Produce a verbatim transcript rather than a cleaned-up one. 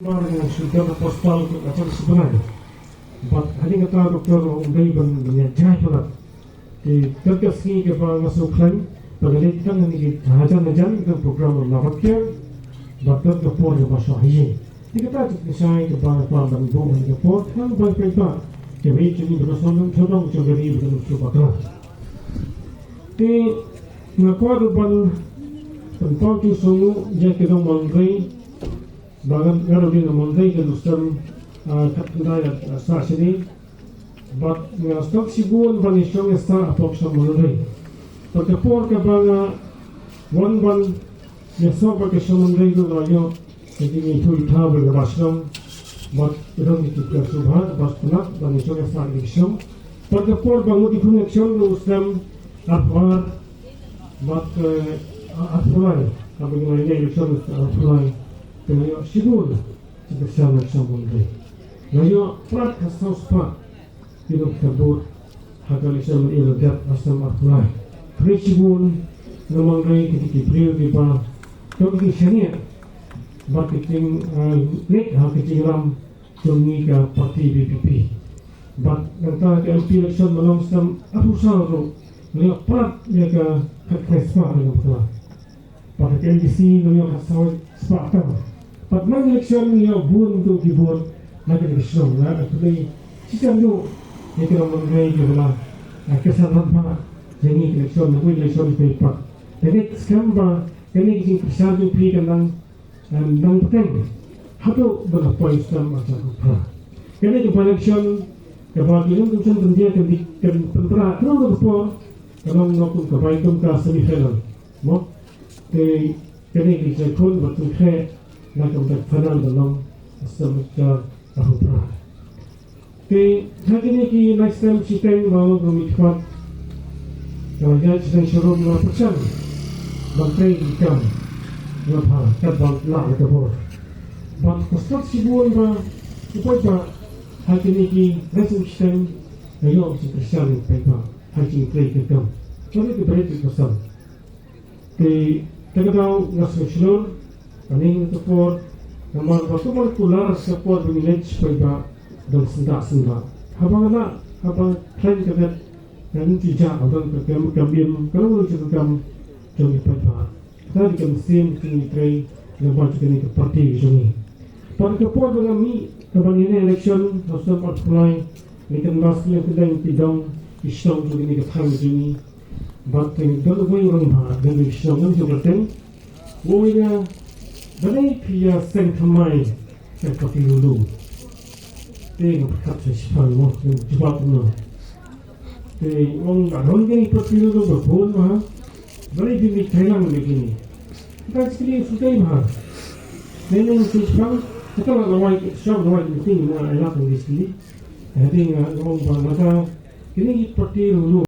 Ba nga shu don ha postal ka jong Sibnai. Bad hadien kata Doctor u ong dei ban, ban ïa jai palat. Te kat ka sngi kaba nga sngewkhlaiñ ba nga leit tang hangne ki hajan hajan ka program la bad kiar. Bad kat ka por kaba shu ha ïing. Te kata ka jingshai kaba nga kwah ban buh hangne ka por tang ba pynpaw. Kaba ïeit jong ngi ba ka sngewthuh jong ka ri ba ka sngewthuh bakla. Te nga kwah ruh ban pynpaw ki sngewthuh ïa ki nongmynrei. Ba ngan, ngan ruh dei nongmynrei ka dustem, ah, khatkhyndai, ah, sah shane. Bad nga sdang shibun ban ïashong ïasah hapoh ka shnong Mawlynrei. Bad ka por kaba nga wan ban ïasoh bad ka shnong Mawlynrei ruh nga ïoh ka jingïathuh ithuh bad ka bah shnong. Bad ka don ka jingpynshoi bha, bad sngewtynnat ban ïashong ïasah ïa ka shnong. Bad ka por ba ngut ïa ka election ruh u sdang arphew ar. Bad, eh, arphew lai, haba ngi la ïa election arphew lai. Te nga ïoh shibun jingkyrshan na ka shnong Mawlynrei. Nga ïoh palat ka saw spah ki nongkyrshan vote ha ka election mynta la dep ha snem arphew lai. Khublei shibun na Mawlynrei, ki dei ki briew kiba don ki jingshaniah bad ki jing, eh, leit ha ki jingïalam jong ngi ka party V P P. Bad nangta ka M P election ba long snem arphew saw ruh nga ïoh palat ïa ka khatkhyndai spah na ka bynta. Bad ka M D C nga ïoh khatsaw spah tam. Bad man election nga ïoh bun tu ki vote na ka election. Nga khublei shisha ruh ïa ki nongmynrei kiba la, ah, kyrshan bha ïa ngi ka election, na ka election ka pat. Te ngeit skhem ba kane ka jingkyrshan jong phi kan nang, em, nang bteng haduh ba la poi u snem ar hajar arphew phra. Kane ka by-election kaba ki nongkyrshan bynta kan, kan pynpra, ka long ka por, ka long, long kum ka bai kum ka semi final. Mo, te kane ka jingkhun ba tynkheh na ka bynta final ka long ha snem ar hajar arphew phra. Te ha kine ki nai snem shiteng ba long ka mih khmat, ka la ïaid shiteng sharum, nga pyrshang ban trei ki kam, nga pyrshang katba lah ka bor. Bad ka stad shibun ba u paidbah ha kine ki nai snem shiteng nga ïoh ka jingkyrshan u paidbah ha ki jingtrei ki kam. Ka dei ka bret ka kyrsan. Te, te ka daw nga sngewshlur, kane ka por, namar ba kumba kular ka por ba ngi leit shapoh ba don syndah syndah. Haba nga lah, haba khlaiñ ka dep, ka ngi jia, don ka kam, kam im, ka long ka kam jong ngi paidbah. Ka dei ka mynsiem ka jong ngi trei, namar jong kane ka party ka jong ngi. Bad ka por ba nga mih, kaba ngi ïa election, ha snem arphew lai, ngi kynmaw snem kyndeng ki dong, ki shnong jong kane ka thaiñ jong ngi. Bad te don uwei u rangbah, don uwei u shnong, ngam ju kyrteng. U ong ïa nga, balei phi ïa seng thymmai sha ka party Lulu? Te nga pyrkhat sa shiphang mo, nga jubab kumno. Te u ong, ba don kane ka party Lulu ba bun ma. Balei phi mih thailand ne kine? Ka skili sutei ma. Te nga shiphang, kata la lawai, shong lawai meeting, nga ai lap ngi skili. Hynrei nga ong ba lada kine ki party Lulu